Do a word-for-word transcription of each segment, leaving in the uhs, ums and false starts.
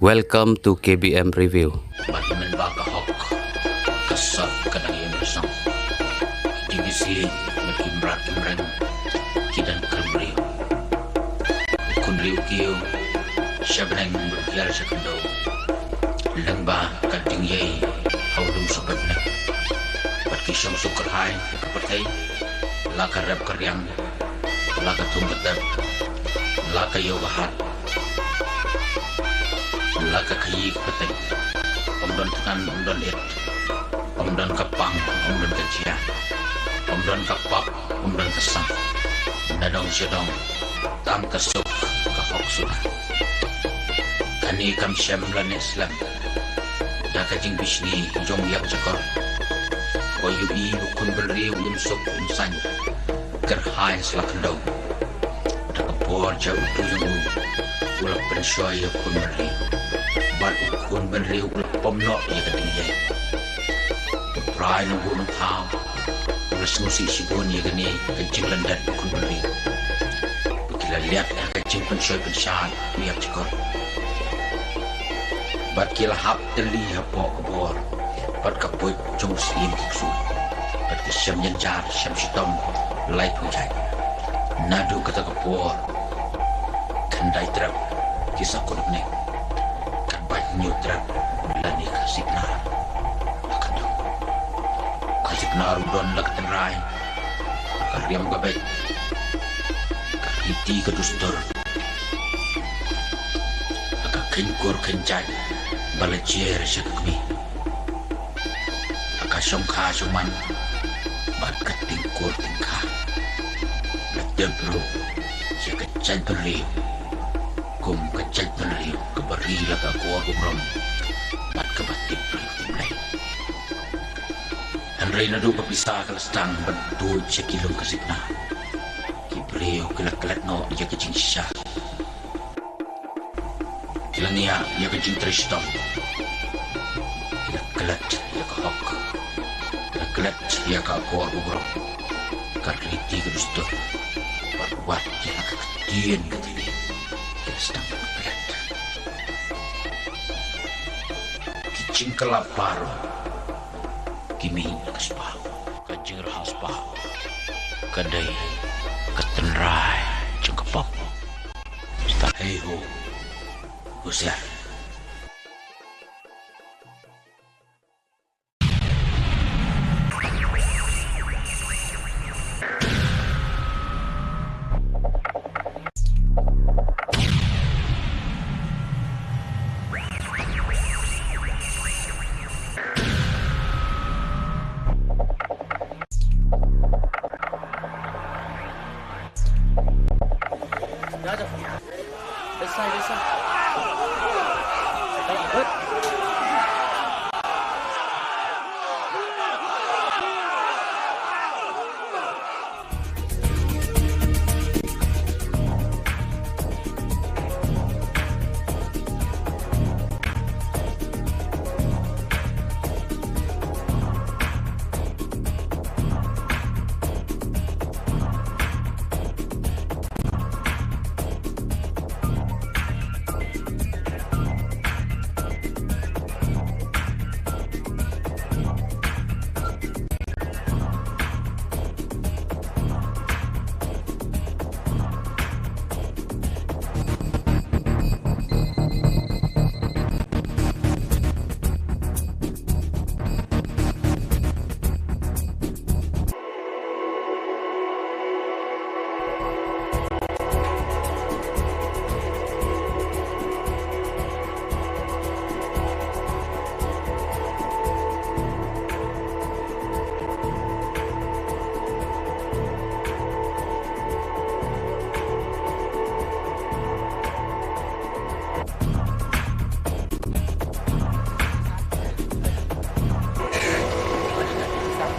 Welcome to K B M Review. Bad mynba ka hok ka sot ka dang ïeng bha song. Ki jingïasyriem bad ki mrad ki mreng ki dang kyrpad briew. U khun briew kiew sha bneng bad u hiar sha khyndew. Lyngba ka jingïeit ha u lum subat ne. Bad ki shong suk kyrhai ka pyrthei, la ka rep ka riang, la ka thung ka tep, la ka ïew ka hat, la ka khaïi ka pateng. Ym don thngan, ym don it, ym don ka pang, ym don ka jia, ym don ka pap, ym don ka sang. Na dong sha dong, tang ka suk ka hok suda. Kane kam shem lane slem da ka jingbishni jong u ïakjakor. Ko ïohi u khun bynriew u ïeng suk u ïeng saiñ, kyrhai sla khyndew. Da ka por jait utu jong u, u la pynshoi ïa u khun bynriew. Bad u khun bynriew u la pom noh ïa ka jingïeit. U Trai Nongbuh Nongthaw u la sngewsih shibun ïa kane ka jinglyndet u khun bynriew. Ba ki la leit ha ka jingpynshoi pynshad u ïakjakor. Bad ki la hap tylli hapoh ka bor bad ka buit jong u syiem ki ksuid. Bad ki shem jynjar shem shitom laiphew jait. Naduh kata ka por, khyndai trep ki sa kut bneng. Katba hynñiew trep lane Khasi Pnar. Ha ka dong Khasi Pnar u don la ka tynrai, ka riam ka beit, ka riti ka dustur, ka kheiñ kur kheiñ jait ba la jer sha ka kmie, ka shongkha shongman bad ka tyngkur tyngkha. La tip ruh ïa ka jaitbynriew kum ka jaitbynriew kaba ri la ka akor ka burom bad kaba tip briew tip Blei. Hynrei naduh ba pisa ka la sdang ban tuid sha ki lum Khasi Pnar, ki briew ki la klet noh ïa ka jingshisha. Ki la ngiah ïa ka jingtrei shitom. Ki la klet ïa ka hok. Ki la klet ïa ka akor ka burom, ka riti ka dustur. Bad wat ïa la ka ktien ka thylliej ki la sdang ban klet. Ki jingkylla baroh ki mih na ka spah. Ka jingrhah spah ka dei ka tynrai jong ka pop. Hei ho, husiar.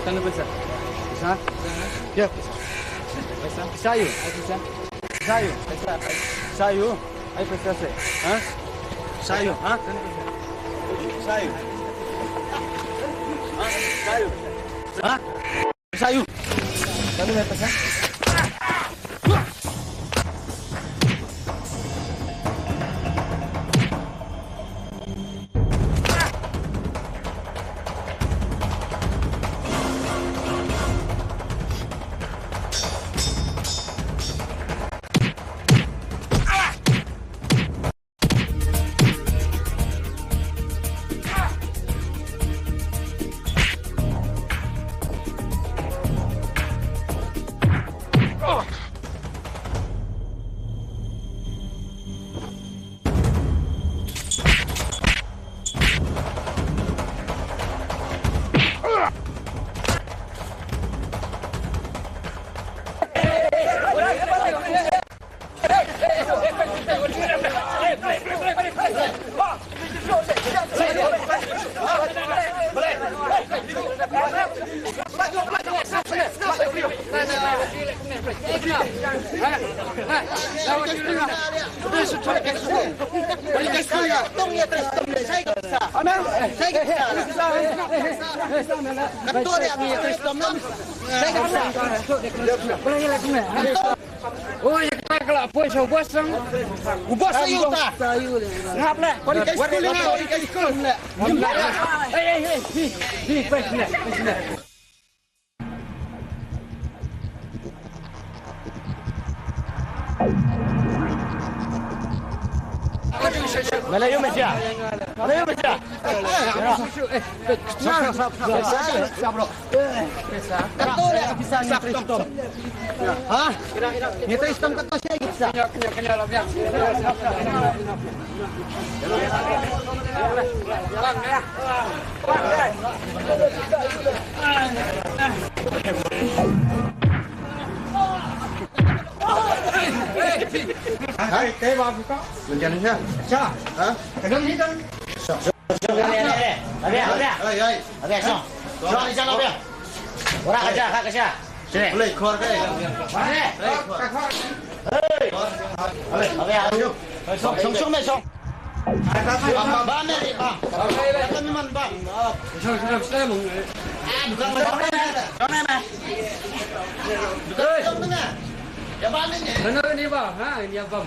Tang na pisa. Pisa? Ya, pisa. Pisa? Pisa, ayu. Pisa? Pisa, ayu. Pisa, ayu. Pisa, ayu. Ai, pisa se. Ha? Pisa, ayu. Ha? Pisa, ayu. Ha? Pisa, ayu. Ha? Pisa, ayu. Tang na pisa. Pisa, ayu. Oh, ya kita kalau pun show bos sang. U bos ayu ta. Ngap le. Kau ni kai school ni, kau ni kai school. Eh, eh, eh, ni, ni, pas ni, pas ni. Melayu meja. Melayu meja. Ha? Ngi trei stom kato shi ngi sa. Hai, kai ba buka. Menjadi ya. Sa. Ha? Kadang ni kan. Sa. Sa. Abia, abia. Hai, hai. Abia, sa. Sa, ni sa abia. Ora aja, kak, sa. Sini. Boleh, keluar kai. Mana? Hei. Hei. Abia, abia. Song, song, song, song. Ba, ba, ba, ba, ba. Kata memang ba. Song, song, song. Ah, bukan macam mana. Song, mana? Bukan macam mana. Ya, ba, ni. Mana ni, ba? Ha, ini apa?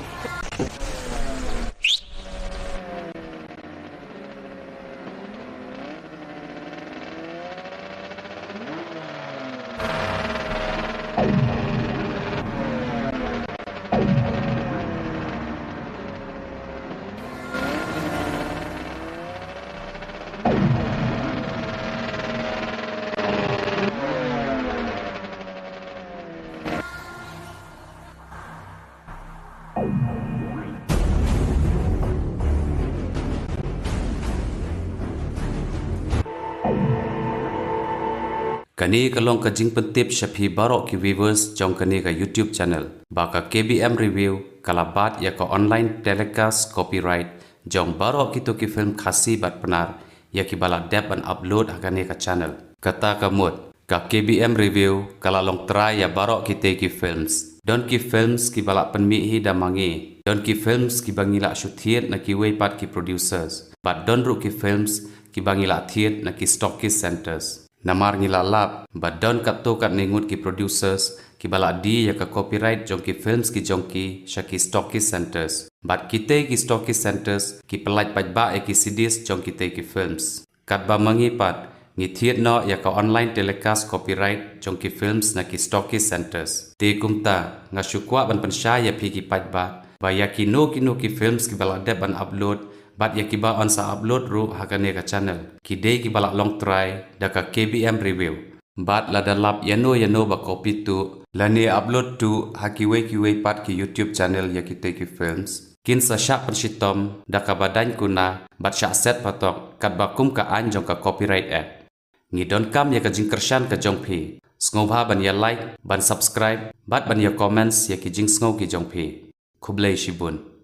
Kane ka long ka jingpyntip sha phi baroh ki viewers jong kane ka YouTube channel, ba ka K B M Review ka la bat ïa ka online telecast copyright jong baroh kito ki film Khasi bad Pnar ïa kiba la dep ban upload ha kane ka channel. Kata ka mut, ka K B M Review ka la long trai ïa baroh kitei ki films. Don ki films kiba la pynmih hi da ma ngi. Don ki films kiba ngi la shu thied na kiwei pat ki producers. Bad don ruh ki films kiba ngi la thied na ki stockist centers. Namar ngi la lap ba don katto katne ngut ki producers kiba la die ïa ka copyright jong ki films ki jong ki sha ki stockist centers. Bad kitei ki stockist centers ki pyllait paidbah ïa ki C Ds jong kitei ki films. Katba ma ngi pat, ngi thied noh ïa ka online telecast copyright jong ki films na ki stockist centers. Te kumta, nga shu kwah ban pynshai ïa phi ki paidbah ba ïa kino kino ki films kiba la dep ban upload bad ïa kiba yn sa upload ruh ha kane ka channel, ki dei kiba la long trai da ka K B M Review. Bad lada lap ïano ïano ba copy tuh lane upload tuh ha kiwei kiwei pat ki YouTube channel ïa kitei ki films, kin sa shah pynshitom da kaba daiñ kuna bad shah set patok katba kum ka aiñ jong ka Copyright Act. Ngi donkam ïa ka jingkyrshan ka jong phi. Sngewbha ban ïa like, ban subscribe bad ban ïa comments ïa ki jingsngew ki jong phi. Khublei shibun.